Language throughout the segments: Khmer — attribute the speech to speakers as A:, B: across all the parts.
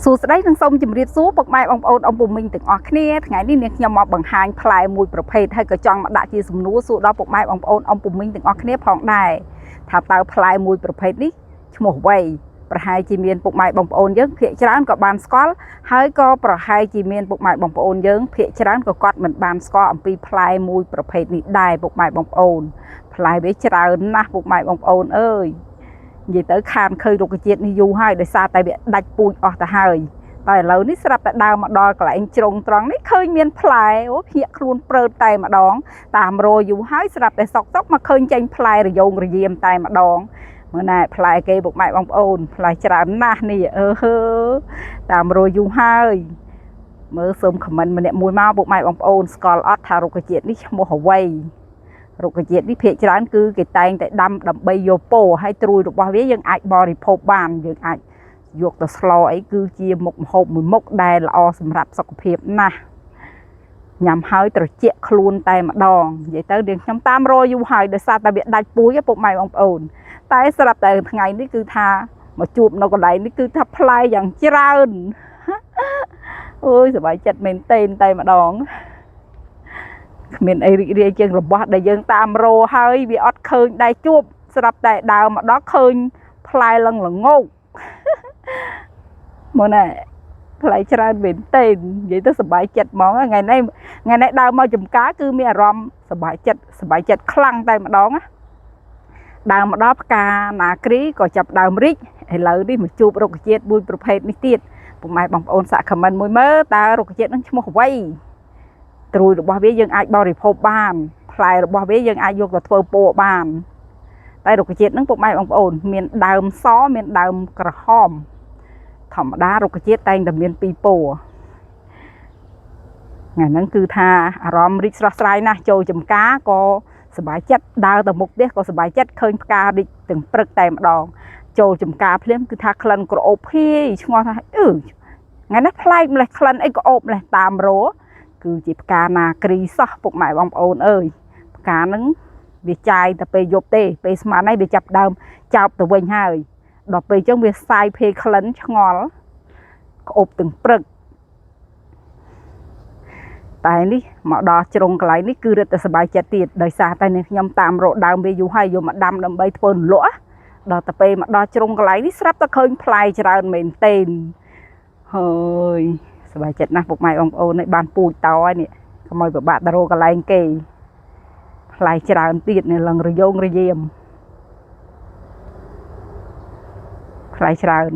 A: សួស្តីនិងសូមជម្រាបសួរពុកម៉ែបងប្អូនអ៊ំពូមីងទាំងអស់គ្នាថ្ងៃនេះនាងខ្ញុំមកបង្ហាញផ្លែមួយប្រភេទហើយក៏ចង់មកដាក់ជាសំណួរសួរដល់ពុកម៉ែបងប្អូនអ៊ំពូមីងទាំងអស់គ្នាផងដែរថាតើផ្លែមួយប្រភេទនេះឈ្មោះអ្វីប្រហែលជាមានពុកម៉ែបងប្អូនយើងភាគច្រើនក៏បានស្គាល់ហើយក៏ប្រហែលជាមានពុកម៉ែបងប្អូនយើងភាគច្រើនក៏គាត់មិនបានស្គាល់អំពីផ្លែមួយប្រភេទនេះដែរពុកម៉ែបងប្អូនផ្លែវាច្រើនណាស់ពុកម៉ែបងប្អូនអើយ និយាយទៅខានឃើញរុក្ខជាតិនេះយូរហើយដោយសារតែវាដាច់ពូជអស់ទៅហើយតែឥឡូវនេះស្រាប់តែដើរមកដល់កន្លែងជ្រុងត្រង់នេះឃើញមានផ្លែអូភ្ញាក់ខ្លួនព្រើតតែម្ដងតាមរយូរហើយស្រាប់តែសុកសុកមកឃើញចេញផ្លែរយងរយាមតែម្ដងមើលណែផ្លែគេពុកម៉ែបងប្អូនផ្លែច្រើនណាស់នេះអឺហឺតាមរយូរហើយមើលសូមខមមិនម្នាក់មួយមកពុកម៉ែបងប្អូនស្គាល់អត់ថារុក្ខជាតិនេះឈ្មោះអ្វី រុក្ខជាតិនេះភាគច្រើនគឺគេតែងតែដាំដើម្បីយកពោហើយត្រួយរបស់វាយើងអាចបរិភោគបានយើងអាចយកទៅស្លអីគឺជាមុខម្ហូបមួយមុខដែលល្អសម្រាប់សុខភាពណាស់ញ៉ាំហើយត្រជាក់ខ្លួនតែម្ដងនិយាយទៅនាងខ្ញុំតាមរយយូរហើយដោយសារតែវាដាច់ពូជពុកម៉ែបងប្អូនតែស្រាប់តែថ្ងៃនេះគឺថាមកជួបនៅកន្លែងនេះគឺថាផ្លែយ៉ាងច្រើនអូយសប្បាយចិត្តមែនទែនតែម្ដង គ្មានអីរីករាយជាងរបស់ដែលយើងតាមរោហើយវាអត់ឃើញដែរជួបស្រាប់តែដើរមកដល់ឃើញផ្លែលឹងល្ងោកមកណែផ្លែច្រើនមែនទែននិយាយទៅសប្បាយចិត្តហ្មងថ្ងៃនេះថ្ងៃនេះដើរមកចំការគឺមានអារម្មណ៍សប្បាយចិត្តសប្បាយចិត្តខ្លាំងតែម្ដងណាដើរមកដល់ផ្កាណាគ្រីក៏ចាប់ដើមរីកឥឡូវនេះមកជួបរុក្ខជាតិមួយប្រភេទនេះទៀតពុកម៉ែបងប្អូនសាកខមមិនមួយមើលតើរុក្ខជាតិនឹងឈ្មោះអ្វី ត្រួយរបស់វាយើងអាចបរិភោគបានផ្លែរបស់វាយើងអាចយកទៅធ្វើពោបានតែរុក្ខជាតិហ្នឹងពុកម៉ែបងប្អូនមានដើមសមានដើមក្រហមធម្មតារុក្ខជាតិតែងតែមានពីរពណ៌ថ្ងៃហ្នឹងគឺថាអារម្មណ៍រីកស្រស់ស្រាយណាស់ចូលចំការក៏សប្បាយចិត្តដើរទៅមុខផ្ទះក៏សប្បាយចិត្តឃើញផ្ការីកទាំងព្រឹកតែម្ដងចូលចំការភ្លាមគឺថាក្លិនក្រអូបភាយឆ្ងល់ថាអឺថ្ងៃនេះប្លែកម្លេះក្លិនអីក៏អូបម្លេះតាមរោ គឺជាផ្កាណាគ្រីសោះពុកម៉ែបងប្អូនអើយផ្កាហ្នឹងវាចាយតែពេលយប់ទេពេលស្មានហើយវាចាប់ដើមចោបទៅវិញហើយដល់ពេលអញ្ចឹងវាសាយភេក្លិនឆ្ងល់ក្អូបទាំងព្រឹកតែនេះមកដល់ជ្រុងកន្លែងនេះគឺរឹតតែសប្បាយចិត្តទៀតដោយសារតែនេះខ្ញុំតាមរកដើមវាយូរហើយយកមកដាំដើម្បីធ្វើលក់ដល់តែពេលមកដល់ជ្រុងកន្លែងនេះស្រាប់តែឃើញផ្លែច្រើនមែនទែនហើយ សប្បាយចិត្តណាស់ពុកម៉ែបងប្អូននេះបានពូជតហើយនេះកុំឲ្យពិបាកទៅរកកន្លែងគេផ្លែច្រើនទៀតនេះឡើងរយងរយាមផ្លែច្រើន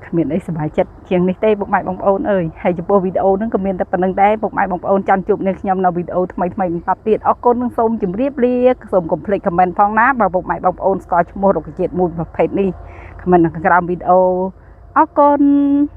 A: គ្មានអីសប្បាយចិត្តជាងនេះទេពុកម៉ែបងប្អូនអើយហើយចំពោះវីដេអូហ្នឹងក៏មានតែប៉ុណ្្នឹងដែរពុកម៉ែបងប្អូនចាំជួបនឹងខ្ញុំនៅវីដេអូថ្មីថ្មីបន្តទៀតអរគុណនិងសូមជម្រាបលាសូមកុំភ្លេច comment ផងណាបើពុកម៉ែបងប្អូនស្គាល់ឈ្មោះរុក្ខជាតិមួយប្រភេទនេះ comment នៅខាងក្រោមវីដេអូអរគុណ។